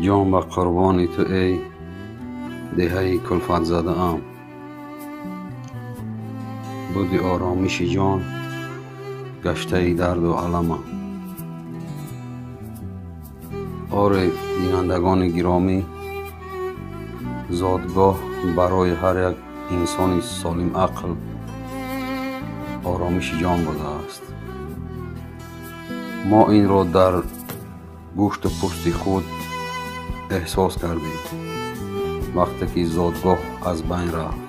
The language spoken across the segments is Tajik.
Ҷон ба қурбони ту, эй деҳаи кулфатзадаам. Буди оромиши ҷон, гаштаи дарду аламам. Оре, бинандагони гиромӣ, зодгоҳ барои ҳар як инсони солим ақл оромиши ҷон будааст. Мо инро дар гӯшту пӯсти худ эҳсос кардем, вақте ки зодгоҳ аз байн рафт.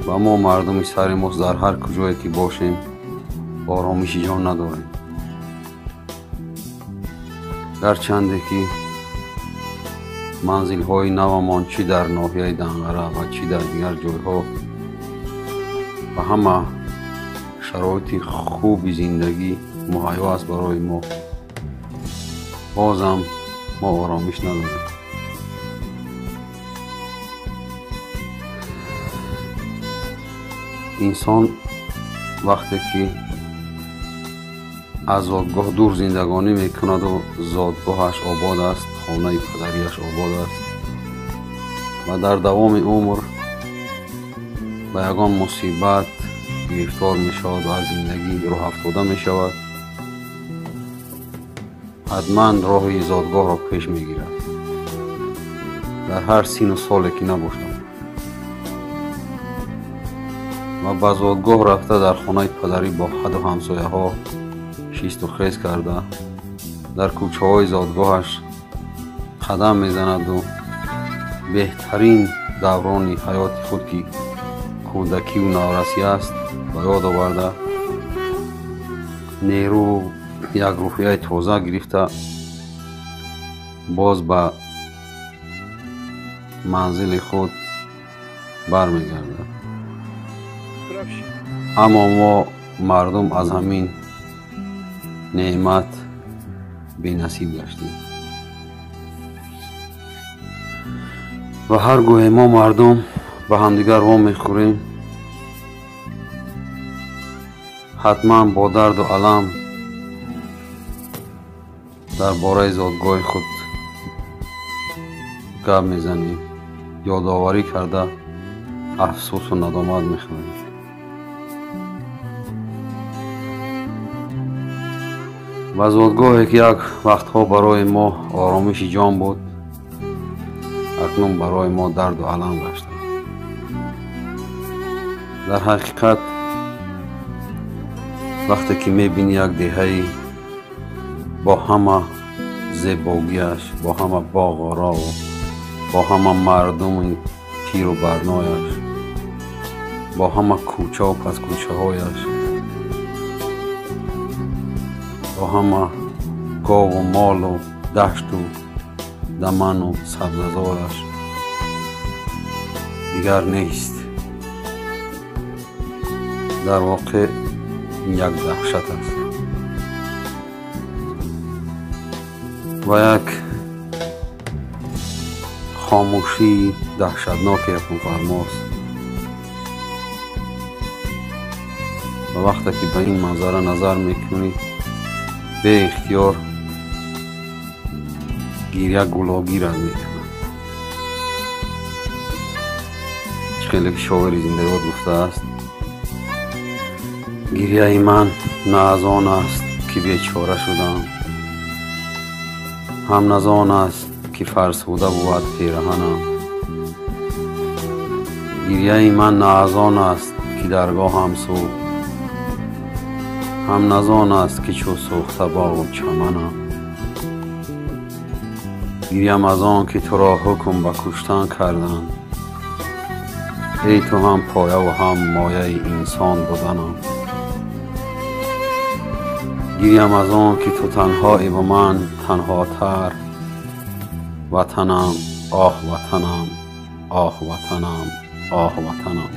Ва мо мардуми сари мост дар ҳар куҷое ки бошем оромиши ҷон надорем. Гарчанде ки манзилҳои навамон чӣ дар ноҳияи Данғара ва чӣ дар дигар ҷойҳо ба ҳама шароити хуби зиндагӣ муҳайё аст барои мо, бозам мо оромиш надорем. Инсон вақте ки аз зодгоҳ дур зиндагонӣ мекунаду зодгоҳаш обод аст, хонаи падарияш обод аст ва дар давоми умр ба ягон мусибат гирифтор мешавад ва аз зиндагӣ рӯҳафтода мешавад, ҳатман роҳи зодгоҳро пеш мегирад, дар ҳар сину соле ки набошад, ва ба зодгоҳ рафта дар хонаи падарӣ бо ҳаду ҳамсояҳо шисту хез карда дар кӯчаҳои зодгоҳаш қадам мезанаду беҳтарин даврони ҳаёти худ, ки кӯдакиву наврасӣ аст, ба ёд оварда нерӯ як рӯҳияи тоза гирифта боз ба манзили худ бармегардад. Аммо мо мардум аз ҳамин неъмат бенасиб гаштем ва ҳар гоҳе мо мардум ба ҳамдигар во мехӯрем, ҳатман бо дарду алам дар бораи зодгоҳи худ гап мезанем, ёдоварӣ карда афсӯсу надомат мехӯрем. Ва зодгоҳе ки як вақтҳо барои мо оромиши ҷон буд, акнун барои мо дарду алам гаштааст. Дар ҳақиқат вақте ки мебинӣ як деҳаи бо ҳама зебогиаш, бо ҳама боғорову бо ҳама мардуми пиру барнояш, бо ҳама кӯчаву паскӯчаҳояш, бо ҳама гову молу дашту даману сабзазораш дигар нест. Дар воқеъ як даҳшат аст ва як хомӯшии даҳшатноке ҳукмфармост. Ва вақте ки ба ин манзара назар мекунӣ, беихтиёр гиря гулогират мекунад. Чӣ хеле ки шоири зиндаёд гуфтааст: гиряи ман на аз он аст, ки бечора шудам, ҳам на аз он аст, ки фарсуда бувад пираҳанам. Гиряи ман на аз он аст, ки даргоҳам сӯхт, ҳам на аз он аст, ки чӯ сӯхта боғу чаманам. Гирям аз он, ки туро ҳукм ба куштан карданд, эй ту ҳам появу ҳам мояи инсон буданам. Гирям аз он, ки ту танҳоӣ ва ман танҳотар. Ватанам, оҳ ватанам, оҳ ватанам, оҳ ватанам.